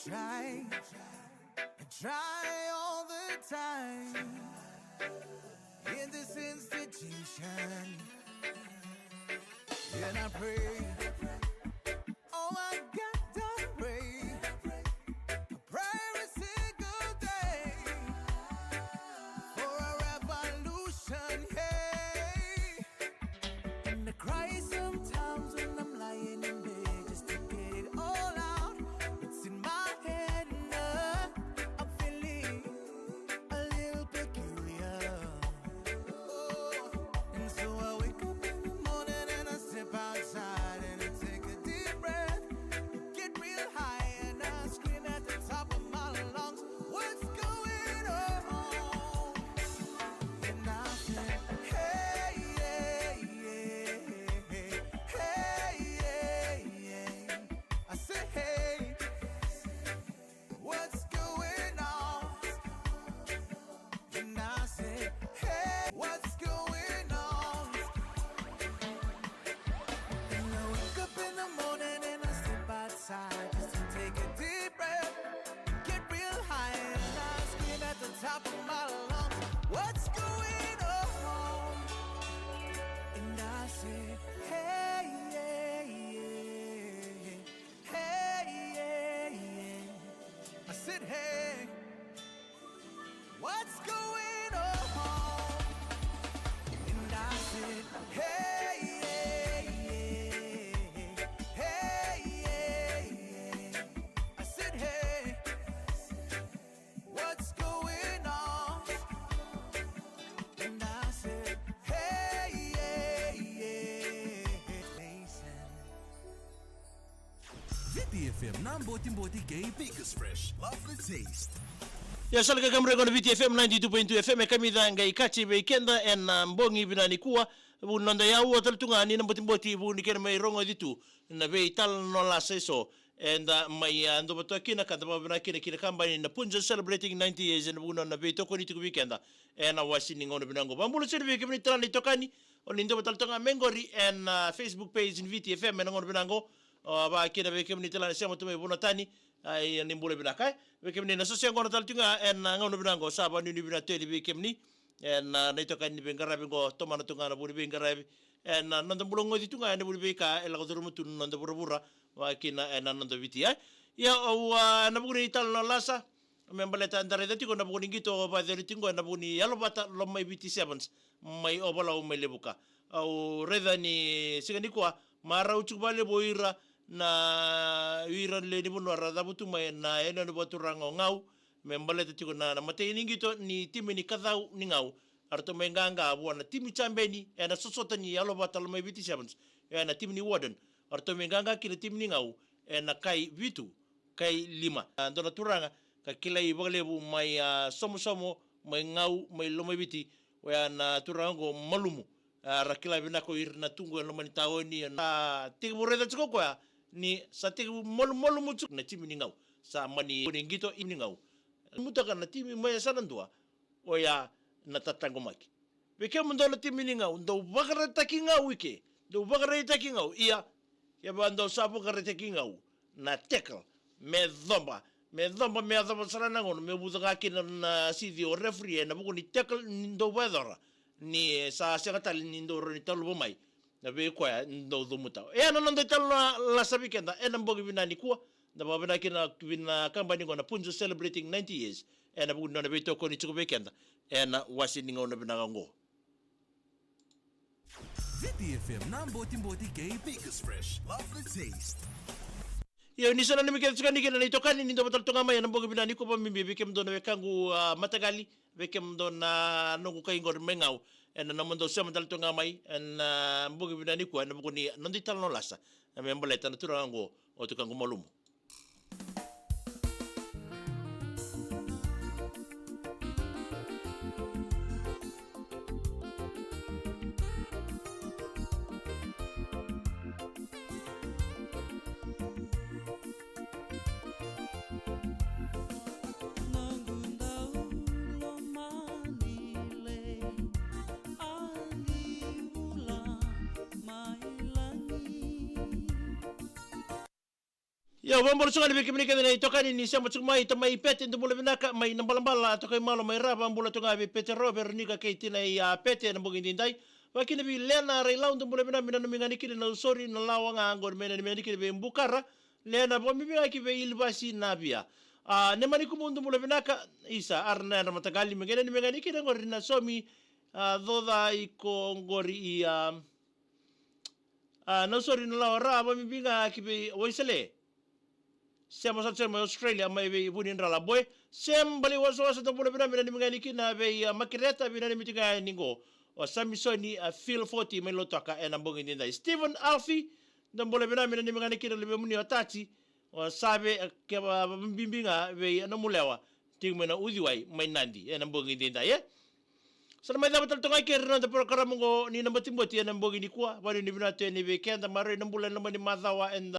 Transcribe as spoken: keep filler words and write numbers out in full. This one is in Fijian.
Try, I try all the time in this institution. And I pray, oh my God, I pray, I pray every single day for a revolution, hey. And I cry sometimes when I'm lying in bed just to get it all out. It's in my head and uh, I'm feeling a little peculiar. Oh, and so I wake up in the morning and I step outside and I take a deep breath, get real high and I scream at the top of my lungs, "What's going on?" And I said, "Hey, yeah, yeah, hey, yeah, yeah." I said, "Hey, what's going on?" And I said, "Hey, what's going on?" And I wake up in the morning and I step outside just to take a deep breath, get real high, and I scream at the top of my lungs, "What's going on?" And I said, "Hey, yeah, yeah, hey, yeah, yeah." I said, "Hey, what's going on?" And I said, "Hey, yeah, yeah, hey, yeah, yeah." I said, "Hey, what's going on?" And I said, "Hey, yeah, yeah." Viti F M, na botiboti kei Bakers Fresh. Love the taste. Ia, sa laka kamre qo na Viti F M ninety-two point two F M, e kamica qai kaci vei keda ena bogi vinaka nikua. Vu noda yaua tale tu ga ni na botiboti, vu ni kena mai rogoci tu na veitalanoa lasa eso eda mai, a, dua vata kina ka da vakavinaka kina ki na kabani na Punjas celebrating ninety years, ena vuku ni nona veitokoni tiko vei keda ena wasi ni gauna vinaka qo. Vakabula sara vei kemuni tale na itokani o ni dua vata tale toka ga mai qori ena, a, Facebook page ni Viti F M ena gauna vinaka qo. O, vaka kina vei kemuni tale na sema tu mai vanua tani, a, ia ni bula vinaka, e. Vei kemuni na soso yaqona tale tu ga ena gauna vinaka qo, sa vakanuinui vinaka tu yani vei kemuni ena, a, na itokani ni veiqaravi qo, tomana tu ga na vu ni veiqaravi ena, a, noda bula goci tu ga ena vu ni veika e lako curuma tu na noda vuravura, vaka kina ena noda Viti, e. Ia au, a, ena vuku ni talanoa lasa me baleta da raica tiko na vuku ni qito vakayacori tiko qo ena vuku ni yalovata Lomaiviti Sevens mai Ovalau mai Levuka. Au raica ni siga nikua marau tiko vakalevu o ira na, o ira na lewe ni vanua ra cavutu mai na yanuyanu vakaturaga o Gau me baleta tiko na, na imatai ni qito ni timi ni Kacau ni Gau. Eratou mai qaqa vua na timi jabeni ena sosota ni yalovata Lomaiviti Sevens, ena timi ni Warden. Eratou mai qaqa kina timi ni Gau ena kai vitu, kai lima. A, dua na turaga ka kilai vakalevu mai, a, Somosomo, mai Gau, mai Lomaiviti, oya na turaga qo Malumu. A, ra kila vinaka o ira na tu qo e loma ni taoni, a, tekivu raica tiko o koya ni sa tekivu malumalumu tiko na timi ni Gau. Sa mani qito ni Gau. Mutaka na timi mai yasana dua, oya na tataqomaki. Vei kemudou na timi ni Gau, dou vakaraitaki Gau i ke, dou vakaraitaki Gau. Ia, kevaka dou sa vakaraitaki Gau, na tackle me coba, me coba, me yacova sara na gauna me vuca ga kina na sici o referee ena vuku ni tackle ni dou vakayacora, ni sa sega tale ni dou rawa ni taluva mai na vei koya ni dou cumuta. Ia na noda italanoa lasa vei keda ena bogi vinaka nikua, da vakavinaka kina vei na kabani qo na Punjas celebrating ninety years ena vuku ni nona veitokoni tiko vei keda ena wasi ni gauna vinaka qo. Viti F M, na botiboti kei Bakers Fresh. Love the taste. Ia, ni sa nanumi kece tiko yani kina na itokani ni dou vata tale toka ga mai ena bogi vinaka nikua, vakabibi vei kemudou na wekaqu, a, mataqali, vei kemudou na noqu kai qori mai Gau, ena nomudou sema tale toka ga mai ena, a, bogi vinaka nikua ena vuku ni noda italanoa lasa me baleta na turaga qo o Tukaqu Malumu. Ia, vakabula tiko ga vei kemuni kece na itokani ni sema tiko mai, tamai Pete, dou bula vinaka mai Nabalabala, tokai Malo mai Rava, bula tiko ga vei Petero, Veronika kei tinai a Pete ena bogi edaidai. Vakakina vei Lena Railau, dou bula vinaka, me nanumi ga ni kina na Nausori na Lawa ga qori, me nanumi ga ni kina vei Bukara. Lena, vakabibi ga ki vei Ilivasi Navia. A, Nemani Kumu, dou bula vinaka, isa, ara na yadra mataqali, me qai nanumi ga ni kina qori na Somi, a, Coca iko qori i, a, a, Nausori na Lawa, ra vakabibi ga ki vei Waisale. Sema sara sara mai Australia, mai vei Vunidrala. Boy, Sem Bali wasawasa, dou bula vinaka, me nanumi ga ni kina vei, a, Makireta, vei nanumi tiko ga ni qo o Samisoni, a, Phil Foti mai Lautoka ena bogi edaidai. Stephen Alfi, dou bula vinaka, me nanumi ga ni kina luvemuni o Tati, o Save, a, ke va, va, bibi ga vei, a, nomu lewa tiko mai na Uciwai mai Nadi ena bogi edaidai, e? Sa na mai cava tale toka ga kei ira na noda porokaramu qo ni na batibati ena bogi nikua, vakanuinui vinaka tu yani vei keda, maroroi na bula ena loma ni macawa eda